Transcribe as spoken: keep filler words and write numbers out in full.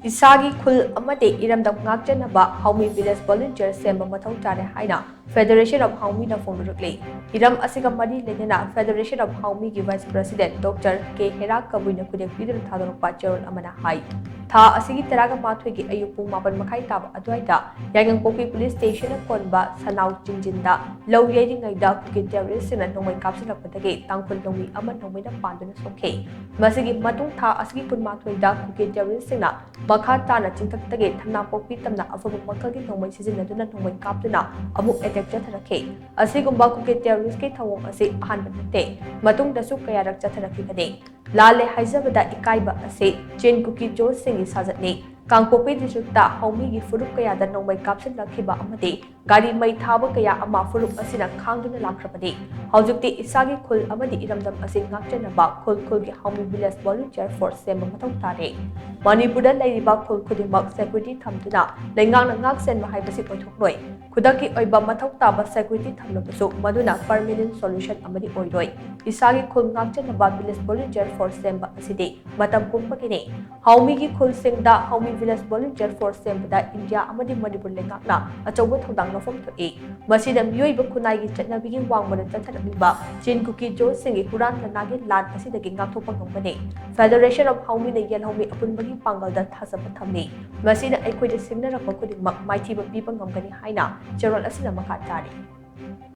ꯏꯁꯥꯒꯤ ꯈꯨꯜ ꯑꯃꯗꯤ ꯏꯔꯝꯗꯝ ꯉꯥꯛꯆꯅꯕ ꯍꯥꯎꯃꯤ village volunteer ꯁꯦꯝꯕ ꯃꯊꯧ ꯇꯥꯔꯦ ꯍꯥꯏꯅ Federation of ꯍꯥꯎꯃꯤꯅ ꯐꯣꯡꯗꯣꯔꯛꯂꯤ꯫ ꯍꯤꯔꯝ ꯑꯁꯤꯒ ꯃꯔꯤ ꯂꯩꯅꯅ Federation of ꯍꯥꯎꯃꯤꯒꯤ Vice President Doctor ꯀꯦ ꯍꯦꯔꯥ ꯀꯕꯨꯏꯅ ꯈꯨꯗꯦꯛ ꯄꯤꯗꯨꯅ ꯊꯥꯗꯣꯔꯛꯄ ꯆꯦꯔꯣꯜ ꯑꯃꯅ ꯍꯥꯏ, ꯊꯥ ꯑꯁꯤꯒꯤ ꯇꯔꯥꯒ ꯃꯥꯊꯣꯏꯒꯤ ꯑꯌꯨꯛ ꯄꯨꯡ ꯃꯥꯄꯟ ꯃꯈꯥꯏ ꯇꯥꯕ ꯑꯗꯨꯋꯥꯏꯗ ꯌꯥꯏꯉꯪꯄꯣꯛꯄꯤ police station ꯅ ꯀꯣꯟꯕ ꯁꯅꯥꯎ ꯆꯤꯡꯖꯤꯟꯗ ꯂꯧ ꯌꯩꯔꯤꯉꯩꯗ ꯀꯨꯀꯤ terrorist ꯁꯤꯡꯅ ꯅꯣꯡꯃꯩ ꯀꯥꯞꯁꯤꯜꯂꯛꯄꯗꯒꯤ ꯇꯥꯡꯈꯨꯜ ꯂꯧꯃꯤ ꯑꯃ ꯅꯣꯡꯃꯩꯅ ꯄꯥꯟꯗꯨꯅ ꯁꯣꯛꯈꯤ꯫ ꯃꯁꯤꯒꯤ ꯃꯇꯨꯡ ꯊꯥ ꯑꯁꯤꯒꯤ ꯀꯨꯟꯃꯥꯊꯣꯏꯗ ꯀꯨꯀꯤ terrorist ꯁꯤꯡꯅ ꯃꯈꯥ ꯇꯥꯅ ꯆꯤꯡꯊꯛꯇꯒꯤ ꯊꯝꯅꯥꯄꯣꯛꯄꯤ ꯇꯝꯅ ꯑꯐꯕ ꯃꯈꯜꯒꯤ ꯅꯣꯡꯃꯩ ꯁꯤꯖꯤꯟꯅꯗꯨꯅ ꯅꯣꯡꯃꯩ ꯀꯥꯞꯇꯨꯅ ꯑꯃꯨꯛ attack ꯆꯠꯊꯔꯛꯈꯤ꯫ ꯑꯁꯤꯒꯨꯝꯕ ꯀꯨꯀꯤ terrorist ꯀꯤ ꯊꯧꯑꯣꯡ ꯑꯁꯤ ꯑꯍꯥꯟꯕ ꯅꯠꯇꯦ꯫ ꯃꯇꯨꯡꯗꯁꯨ ꯀꯌꯥꯔꯛ ꯆꯠꯊꯔꯛꯈꯤꯕꯅꯤ꯫ ꯂꯥꯜꯂꯦ ꯍꯥꯏꯖꯕꯗ ꯏꯀꯥꯏꯕ ꯑꯁꯤ ꯆꯤꯟ ꯀꯨꯀꯤ ꯖꯣꯁꯁꯤꯡꯒꯤ ꯁꯥꯖꯠꯅꯤ꯫ ꯀꯥꯡꯄꯣꯛꯄꯤ district ꯇ ꯍꯥꯎꯃꯤꯒꯤ ꯐꯨꯔꯨꯞ ꯀꯌꯥꯗ ꯅꯣꯡꯃꯩ ꯀꯥꯞꯁꯤꯜꯂꯛꯈꯤꯕ ꯑꯃꯗꯤ ꯒꯥꯔꯤ ꯃꯩ ꯊꯥꯕ ꯀꯌꯥ ꯑꯃ ꯐꯨꯔꯨꯞ ꯑꯁꯤꯅ ꯈꯥꯡꯗꯨꯅ ꯂꯥꯛꯈ꯭ꯔꯕꯅꯤ꯫ ꯍꯧꯖꯤꯛꯇꯤ ꯏꯁꯥꯒꯤ ꯈꯨꯜ ꯑꯃꯗꯤ ꯏꯔꯝꯗꯝ ꯑꯁꯤ ꯉꯥꯛꯆꯅꯕ ꯈꯨꯜ ꯈꯨꯜꯒꯤ ꯍꯥꯎꯃꯤ village volunteer force ꯁꯦꯝꯕ ꯃꯊꯧ ꯇꯥꯔꯦ꯫ ꯃꯅꯤꯄꯨꯔꯗ ꯂꯩꯔꯤꯕ ꯈꯨꯜ ꯈꯨꯗꯤꯡꯃꯛ security ꯊꯝꯗꯨꯅ ꯂꯩꯉꯥꯛꯅ ꯉꯥꯛ ꯁꯦꯟꯕ ꯍꯥꯏꯕꯁꯤ ꯑꯣꯏꯊꯣꯛꯂꯣꯏ꯫ ꯈꯨꯗꯛꯀꯤ ꯑꯣꯏꯕ ꯃꯊꯧ ꯇꯥꯕ security ꯊꯝꯂꯕꯁꯨ ꯃꯗꯨꯅ permanent solution ꯑꯃꯗꯤ ꯑꯣꯏꯔꯣꯏ꯫ ꯏꯁꯥꯒꯤ ꯈꯨꯜ ꯉꯥꯛꯆꯅꯕ village volunteer force ꯁꯦꯝꯕ ꯑꯁꯤꯗꯤ ꯃꯇꯝ ꯄꯨꯝꯕꯒꯤꯅꯤ꯫ ꯍꯥꯎꯃꯤꯒꯤ ꯈꯨꯜꯁꯤꯡꯗ ꯍꯥꯎꯃꯤ village volunteer force ꯁꯦꯝꯕꯗ ꯏꯟꯗꯤꯌꯥ ꯑꯃꯗꯤ ꯃꯅꯤꯄꯨꯔ ꯂꯩꯉꯥꯛꯅ ꯑꯆꯧꯕ ꯊꯧꯗꯥꯡ ꯂꯧꯐꯝ ꯊꯣꯛꯏ꯫ ꯃꯁꯤꯅ ꯃꯤꯑꯣꯏꯕ ꯈꯨꯟꯅꯥꯏꯒꯤ ꯆꯠꯅꯕꯤꯒꯤ ꯋꯥꯡꯃꯗ ꯆꯠꯊꯔꯛꯂꯤꯕ ꯆꯤꯟ ꯀꯨꯀꯤ ꯖꯣꯁꯁꯤꯡꯒꯤ ꯍꯨꯔꯥꯟ ꯂꯅꯥꯒꯤ ꯂꯥꯟ ꯑꯁꯤꯗꯒꯤ ꯉꯥꯛꯊꯣꯛꯄ ꯉꯝꯒꯅꯤ꯫ Federation of ꯍꯥꯎꯃꯤꯅ ꯌꯦꯜꯍꯧꯃꯤ ꯑꯄꯨꯟꯕꯒꯤ ꯄꯥꯡꯒꯜꯗ ꯊꯥꯖꯕ ꯊꯝꯂꯤ꯫ ꯃꯁꯤꯅ ꯑꯩꯈꯣꯏꯗ ꯁꯤꯡꯅꯔꯛꯄ ꯈꯨꯗꯤꯡꯃꯛ ꯃꯥꯏꯊꯤꯕ ꯄꯤꯕ ꯉꯝꯒꯅꯤ ꯍꯥꯏꯅ ꯆꯦꯔꯣꯜ ꯑꯁꯤꯅ ꯃꯈꯥ ꯇꯥꯔꯤ꯫